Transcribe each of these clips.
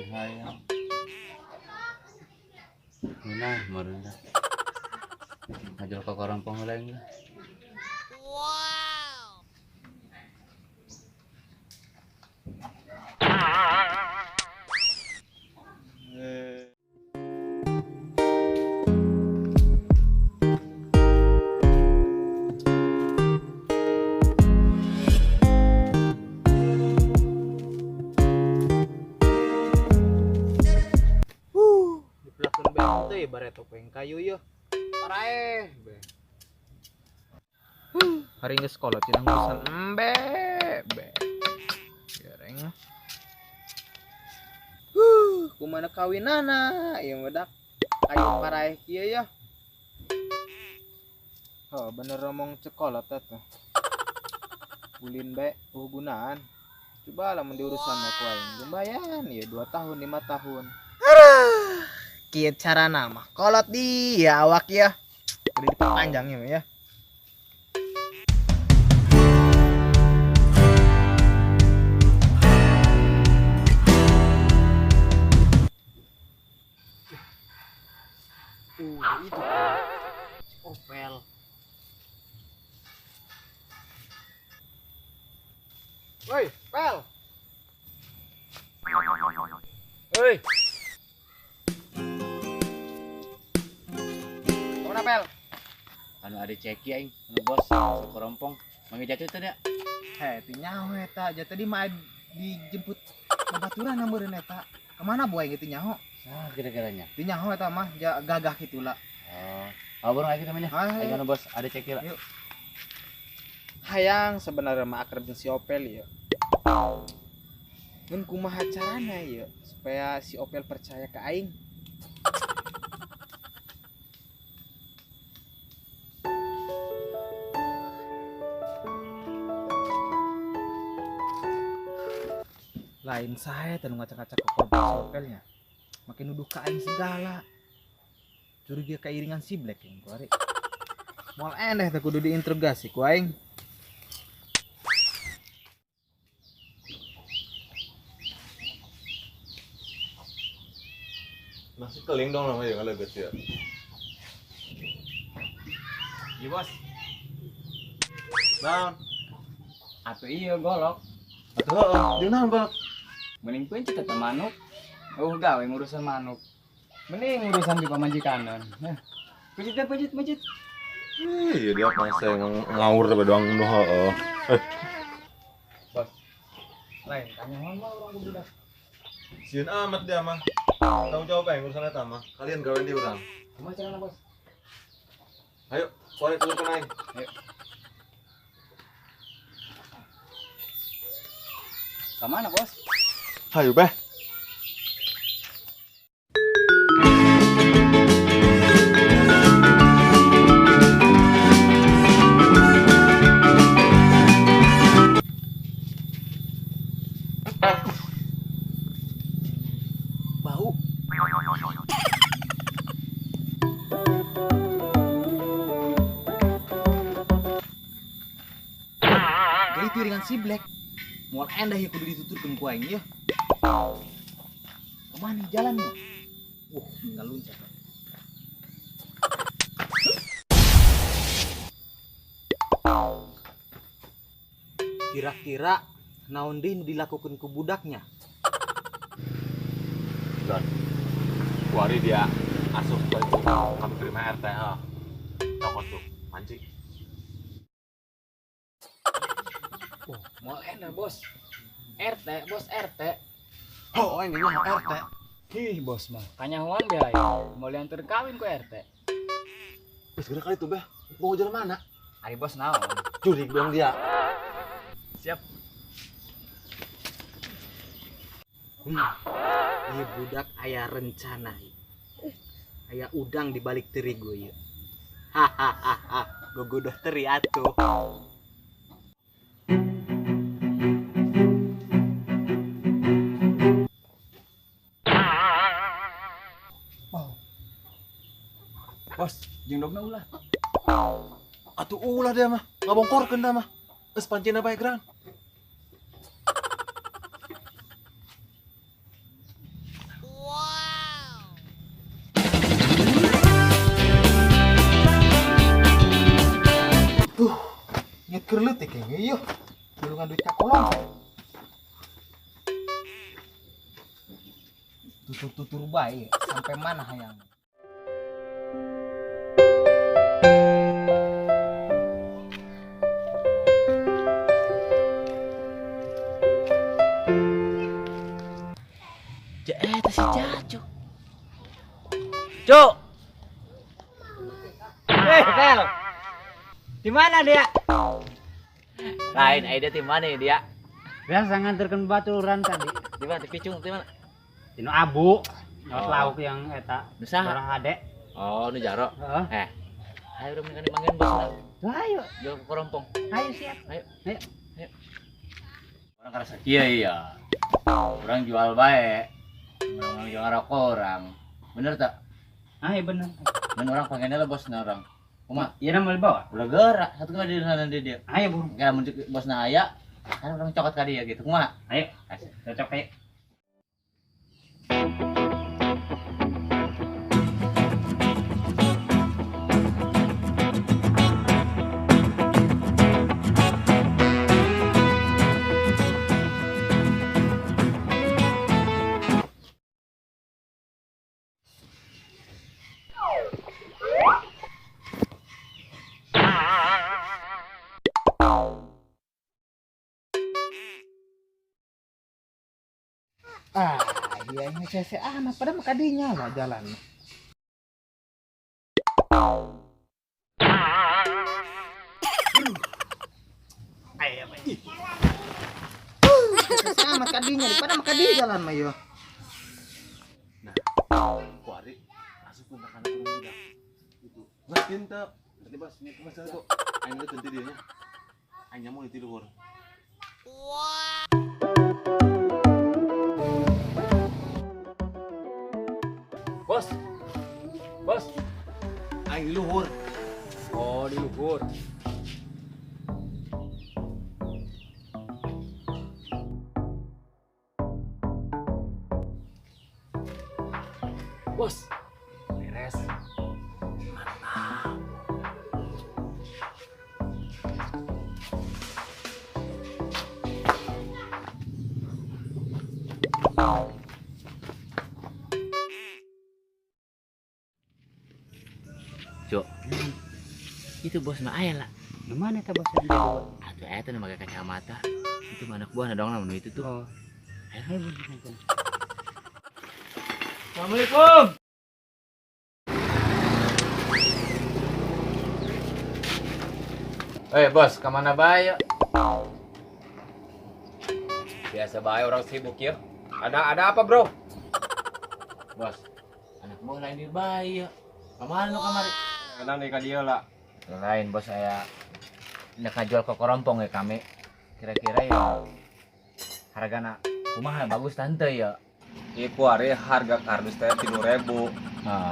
Can hayang. Nah, meureun dah. Ngajual ka korompong heula aing lah. Wow. Teh bareto peng kayu yo. Paraeh be. Hari geus sekolah cenah ngurusan embe be. Gereng. Kumana kawinana ieu wedak kayu paraeh kieu ya. Oh, bener ngomong sekolah teh tuh. Ulin bae gunaan. Coba lamun diurusan ku aing. Lumayan ya 2 tahun 5 tahun. Kieu carana mah kolot di ya awak ya. Udah diperpanjang ya. Itu Opel. Woi, Pel. Woi. Mana Pel? Anu ada ceki aing, anu bos, sakorompong. Mangi jatuh teh nya. Heh, teu nyaho eta. Ja tadi mah dijemput babaturan meureun eta. Kemana bu aing teu nyaho? Sah kira-kiranya. Teu nyaho eta mah ja gagah kitu lah. Oh, aburung aing namanya. Aing anu bos, ada ceki lah. Yuk. Hayang sebenarnya mah akrab jeung si Opel ya. Ngan kumaha carana ya supaya si Opel percaya ke aing? Lain saya teu ngacak-ngacak ke komplek si Opelnya. Makin nuduh ka aing segala. Curiga kairingan si Black yang kuari. Moal eneh teh kudu diinterogasi ku aing. Masih keling dong namanya kalau leget ya. Iya bos. Naon? Atuh iya golok. Atuh heeh, jeung naon golok? Mending pencet eta manuk. Oh gawe ngurusan manuk. Mending urusan di pamajikanan. Nah, pencet pencet pencet. Iya dia pasti ngawur tapi doang nu heeh. Bos. Lain tanya mah urang budak. Sieun amat dia mah. Tanggung jawab aing urusan eta mah. Kalian gawe di urang. Kumaha carana bos? Ayo, kuari tulungkeun aing. Ayo. Ka mana bos? Hayu beh. Bau. Jadi piringan si Black. Moal endah ya kudu dituturkeun ku aing ya. Kemana jalannya? Tinggal luncat. Kira-kira naon deui nu dilakukeun ku budaknya? Don. Kuari dia asup ke kami terima RT ha. Toko tuh mancing. Oh, moal endah bos. RT, bos RT. Oh, aing nyaho RT. Ih, bos mah kanyahoan be aing. Moal diantar kawin ku RT. Wis geura kali tuh beh. Mau jalan mana? Ari bos naon? Jurig dong dia. Siap. Ieu budak aya rencana. Aya udang di balik terigu ieu. Hahaha, gogodoh teri atuh. Wow. Bos, jeung dogna ulah. Atuh ulah dia mah, ngabongkorkeun dia mah. Geus pancina bae gerang. Tulungan duit kakolong. Tutur-tutur bae sampai mana hayang. Si Cacu. Cuk. Tel. Di mana dia? Lain aida di mana dia? Biasa nganterkeun baturan tadi. Di mana? Di Picung di mana? Di nu abu. Nyot lauk yang eta. Nu saha? Orang ade. Oh, nu jaro. Heeh. Ayo urang kan dimanggil bos. Ayo. Jual ke korompong. Ayo siap. Ayo. Ayo. Ayo. Orang karasa kieu ya. Orang jual bae. Orang jual rokok orang. Bener tak? Ah, iya bener. Men orang pengennya lah bosna orang. Kuma, iya nama dibawa. Ulah gerak, satu kali di sana dia. Ayo buru. Enggak mun bosna aya, kan orang cokot ka dia gitu. Kumaha? Ayo. Cocok ayo. Ah, iya ini CC amat pada makadinya lah jalan. Ayo, CC amat kadinya, pada makadi jalan mah yo. Nah, kuari asup ke kana kurung budak. Gitu. Geus pinter. Berarti bos, ini bos tuh. Aing teh dia nya. Aing nyamu di luhur. Wow. Bos. Bos. Aing di luhur. Oh, di luhur. Bos. Beres. Mantap. Cuk. Itu bos mah aya lah. Di mana eta bos yang kedua? Atuh eta nu make kacamata. Itu mah anak buah dong lamun itu tuh. Oh. Ayo. Assalamualaikum. Bos, kemana bae? Biasa bae orang sibuk ya. Ada apa, Bro? Bos, anak buah lain di bae. Kemana lu kamari? Kadang dari ka lah. Lain bos saya nek jual ke korompong ya kami. Kira-kira ya hargana kumaha bagus tante ya. Iku ari harga kardus teh 3.000.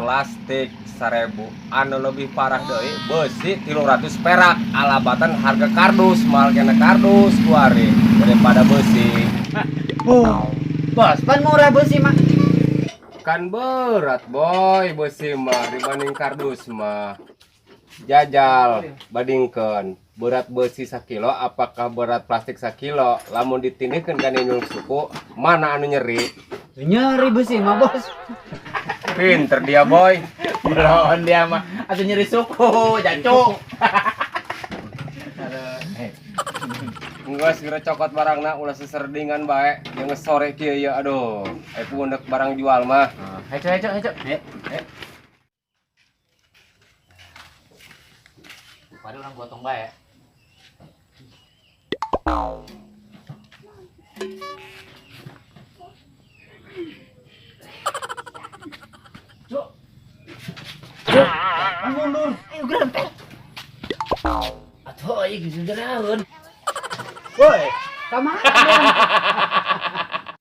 Plastik 1.000. Anu lebih parah deui besi 300 perak. Alabatan harga kardus mahal kena kardus ku ari daripada besi. Bos, pan murah besi mah. Kan berat boy besi mah dibanding kardus mah. Jajal bandingkeun berat besi sakilo apakah berat plastik sakilo, lamun ditindihkeun kana indung suku mana anu nyeri? Nyeri besi mah bos. Pinter dia boy. Belon dia mah atuh nyeri suku jancuk. Enggak segera cokot barangna ulah seserdingan bae jeung sore kieu ya aduh. Pundak barang jual mah. Heco heco heco. Padahal orang gotong bae. Cuk. Cuk, mundur. Ayo gerempel. Atuh ieu geus jeraeun. Woi, ka mana?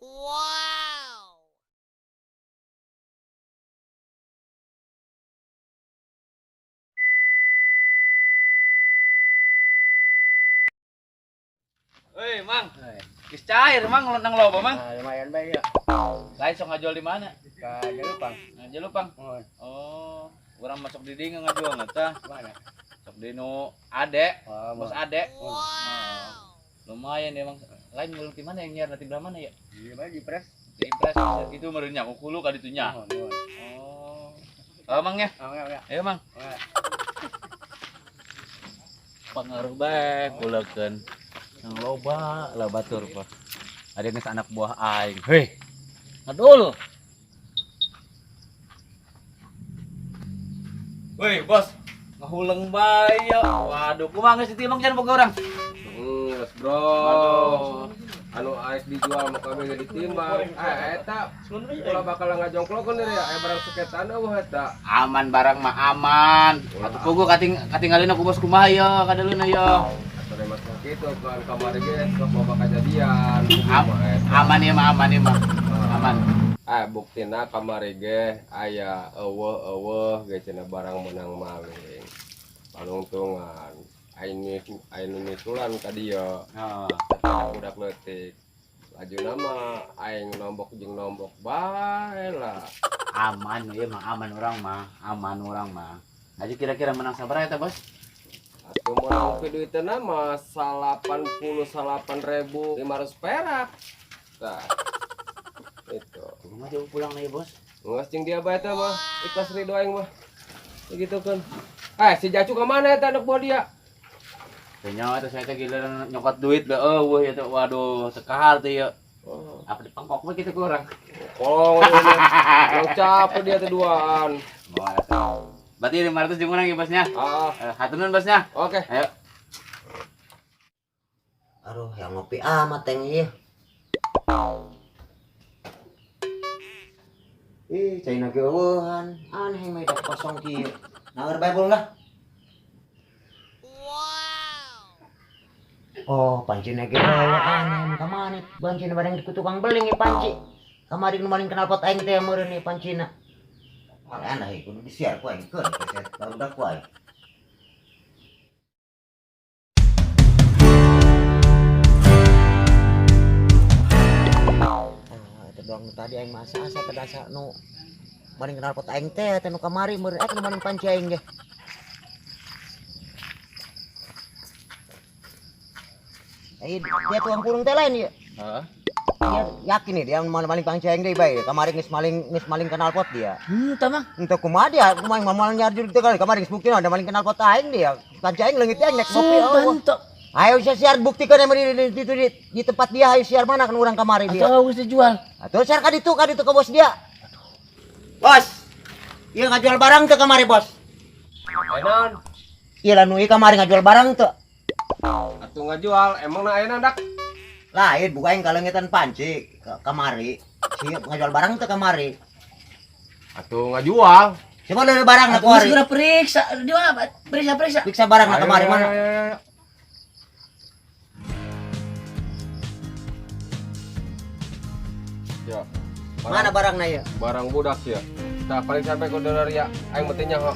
Wow. Hei, Mang. Geus cair, Mang, nang loba, Mang. Nah, lumayan bae ya. Lain sok ngajual di mana? Ka Jelupang. Nah, Jelupang. Oh, urang masuk di dieu ngajual tah. Mana? Sok di nu Ade, Oh, bos Ade. Wow. Lumayan emang. Lain ngulung di mana yang nyiar nanti belah mana ya? Iya, bae di press. Di press itu merenya ku kulu ka ditunya. Oh. Oh, Mang ya. Ayo, Mang. Pengaruh bae kulekeun. Yang loba lah batur pak. Ada geus anak buah aing. Hei. Ngadul. Woi, bos. Ngahuleng bae ya. Waduh, kumaha geus ditimbang jan boga urang? Geus, bro. Anu ais dijual mah kabeh ge ditimbang. Eta ulah bakal ngajongklokeun deui ya, aya barang seketan eueuh eta. Aman barang mah aman. Atuh pugu katinggalin aku bos kumaha ya, kadaleuna ya. Atuh mah kitu kan kamari ge sok loba kajadian. Aman ieu mah, aman ieu mah. Aman. Buktina kamari ge aya eueuh-eueuh ge cenah barang menang maling. Palungtungan. Aing nyusulan ka dieu. Heeh. Budak leutik. Lajuna mah aing nombok jeung nombok bae lah. Aman ieu mah, aman urang mah, aman urang mah. Aja kira-kira menang sabaraha eta, Bos? Atuh menang ku duiteuna mah 89.500 perak. Tah. Itu. Kumaha jauh pulang na ieu, Bos? Geus jeung dia bae teh mah, ikhlas ridho aing mah. Begitu kan. Si Jacu ka mana eta anak buah dia? Kayaknya itu saya teh giliran nyokot duit be eueuh ya teh. Waduh, tekahar teh ya. Oh. Apa dipangkok we kitu ku urang? Kolong yang capek dia teh duaan. Berarti 500 jeung urang ya, Bosnya? Ah. Hatur nuhun, Bosnya. Oke. Ayo. Aduh, yang ngopi amat teng ieu. Ih, caina ge eueuhan. Aneh mah dak kosong kieu. Naeur bae boleh lah. Oh, pancina ge aneh ka mana? Pancina bareng ku tukang beling ieu panci. Kamari nu maling knalpot aing teh meureun ieu pancina. Aneh kudu disiar ku aing keun keset barudak ku aing. Ah, eta doang nu tadi aing mah asa-asa teh asa nu maling knalpot aing teh teh nu kamari meureun nu maling panci aing ge. Dia tukang kurung teh lain ya. Heeh. Dia yakin nih dia maling panci aing deui bae. Kamari geus maling knalpot dia. Tah mah. Henteu kumaha dia, kumaha maling nyarjur teh kali. Kamari geus bukti ada maling knalpot aing dia. Panci aing leungit aing naik mobil. Sumpah. Ayo siar buktikeun emang di tempat dia, ayo siar mana kan urang kamari dia. Atau geus dijual. Atuh siar ka ditu ka bos dia. Bos. Ieu ngajual barang teu kamari, Bos. Enon. Ieu lah nu ieu kamari ngajual barang teu. Atuh ngajual, emang na ayeuna dak? Lain, buka aing kaleungitan panci kamari. Siap ngajual barang teu kamari. Atuh ngajual. Siapa dari barang na kamari? Segera periksa, di mana? Periksa. Periksa barang na kamari mana? Ayo. Ya. Mana barangna ieu? Barang budak ya. Tah paling sampai ku dolar ya, aing mah teu nyaho.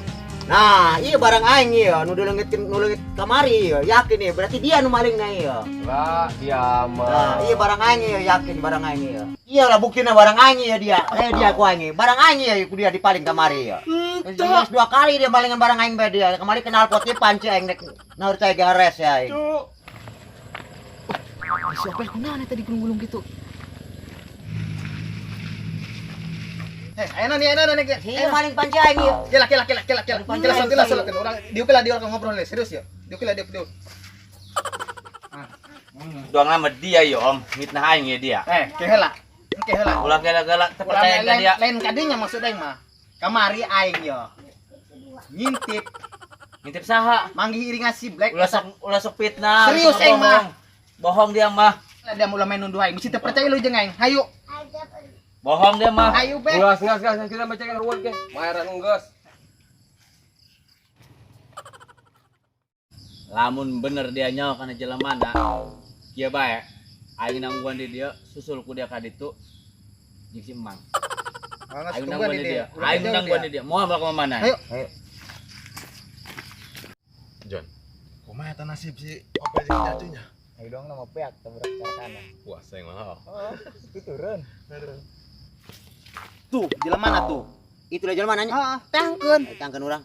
Nah, iya barang aing ieu nu dileungitkeun nu leungit kamari ieu, yakin ieu berarti dia nu malingna ieu. Lah, dia mah. Nah, iya barang aing ieu yakin barang aing ieu. Iyalah buktina barang aing ieu dia. Dia ku aing. Barang aing ieu ku dia dipaling kamari ieu. Geus dua kali dia malingan barang aing bae dia. Kamari kenal potnya panci aing rek naur cai gares ya aing. Si Opel kunaon eta digulung-gulung gitu? Ayo nih, ayo nih. Iya maling panci aing ieu. Kela. Kela solok urang diuk lah dia orang ngobrol nih, serius ya. Diuk lah diuk. Doang nama dia yo, Om. Mitnah aing ya dia. Keheula. Keheula. Ulah gela-gela terpercaya ka dia. Lain kadinya maksud aing mah. Kamari aing yo. Ngintip. Ngintip saha? Manggih iringan si Black. Ulah sok fitnah. Serius aing mah. Bohong dia mah. Dia mulai main nunduh aing. Mesti terpercaya lu jeung aing. Hayu. Bohong dia mah. Ayo be. Geus kita bacakan ruwet ge. Mayaran geus. Lamun bener dia nyawa kana jelema na. Kieu bae. Aing nangguan di dia, susul ku dia ka ditu. Jeung si Emang. Aing nangguan di dia. Aing nangguan di dia. Moal bakal mana? Ayo. Ayo. John. Kumaha eta nasib si Opel jeung Jacunya? Ayo dong nama peak tabrak kanan. Wah, sayang mahal. Oh, itu turun. Tuh, jelema mana tuh? Itulah jelema nanya. Heeh, tangkeun. Tangkeun urang.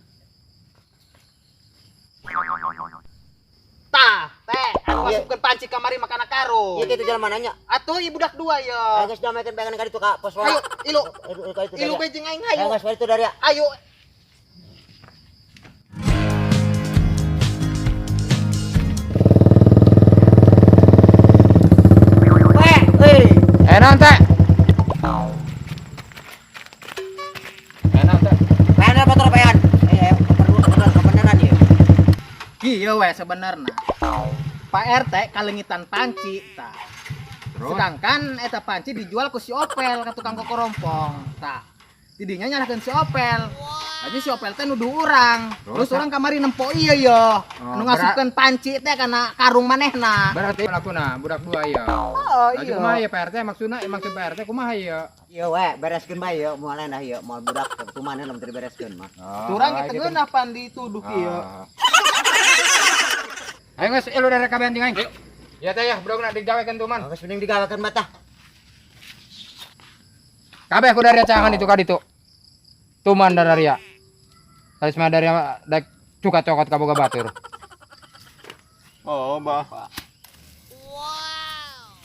Tah, teh. Ngasupkeun panci kamari makana karung. Ieu kitu jelema nanya. Atuh ieu budak dua ya. Ayo geus damaikan pegangan ka ditu ka pos Ayo, ilu. Ilu Ilu be jeung aing hayu. Ayo geus itu dari. Ayo. Weh, euy. Naon teh? Naon teh? Pean motor pean. Perlu kebenaran ieu. Kieu we sebenarna. Pak RT kalengitan panci tah. Sedangkan eta panci dijual ku si Opel ka tukang kokorompong tah. Tidinya nyalahkeun si Opel. Jadi si Opel teh nuduh urang. Terus urang kamari nempo ieu yo. Nu ngasupkeun panci teh kana karung manehna. Berarti pelakuna budak dua ya. Oh iya. Kumaha ya Pak RT maksudna maksud Pak RT kumaha ya? Ieu we bereskeun bae ieu moal endah ieu moal budak tumanna lamun teu dibereskeun mah. Urang kita geunah pan dituduh kieu. Ayo geus ilu dari kabehan jeung aing. Ya teh ya budakna digawekeun tuman. Geus mending digawekeun mah tah. Kabeh ku dari cangan itu ka ditu. Tuman dararia. Sanes mah dari dek cuka cokot ka boga batur. Oh, bah. Wow.